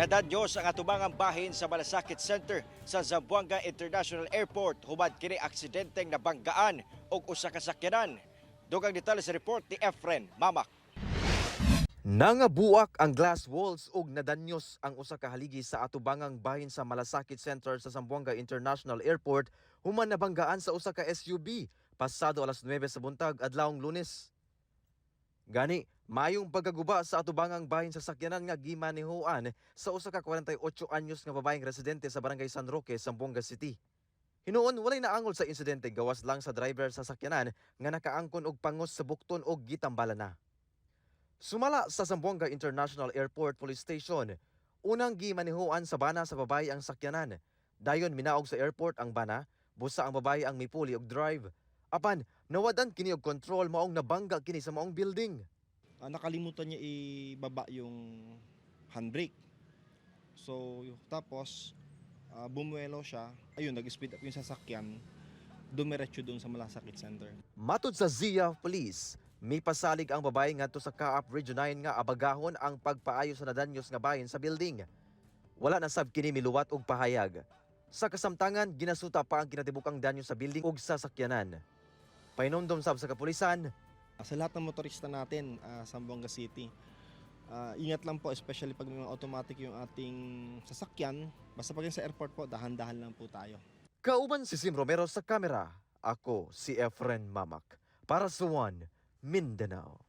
Nadanyos ang atubangang bahin sa Malasakit Center sa Zamboanga International Airport human kini aksidenteng nabanggaan og usa ka sakyanan. Dugang detalye sa report ni Efren Mamak. Nangabuak ang glass walls ug nadanyos ang usa ka haligi sa atubangang bahin sa Malasakit Center sa Zamboanga International Airport human nabanggaan sa usa ka SUV pasado alas 9 sa buntag adlawng Lunes. Gani, mayong pagkaguba sa atubangang bahin sa sakyanan nga gimanehoan sa usa ka 48 anyos nga babaeng residente sa Barangay San Roque, Zamboanga City. Hinuon walay naangol sa insidente, gawas lang sa driver sa sakyanan nga nakaangkon og pangos sa bukton og gitambala na. Sumala sa Zamboanga International Airport Police Station, unang gimanehoan sa bana sa babae ang sakyanan. Dayon minaog sa airport ang bana, busa ang babae ang mipuli og drive. Apan nawad-an kini og kontrol, maong nabangga kini sa maong building. Nakalimutan niya ibaba yung handbrake. So, tapos, bumuelo siya. Ayun, nag-speed up yung sasakyan. Dumiretso doon sa Malasakit Center. Matud sa ZIA Police, mipasalig ang babae ngadto sa CAAP Region 9 nga abagahon ang pagpaayo sa nadanyos nga bahin sa building. Wala na sab kini miluwat og pahayag. Sa kasamtangan, ginasuta pa ang kinatibukang danyo sa building ug sa sakyanan. Pahinomdom sab sa kapulisan, Sa lahat ng motorista natin sa Zamboanga City, ingat lang po, especially pag may mga automatic yung ating sasakyan. Basta pag sa airport po, dahan-dahan lang po tayo. Kauban si Sim Romero sa kamera. Ako si Efren Mamak para sa One Mindanao.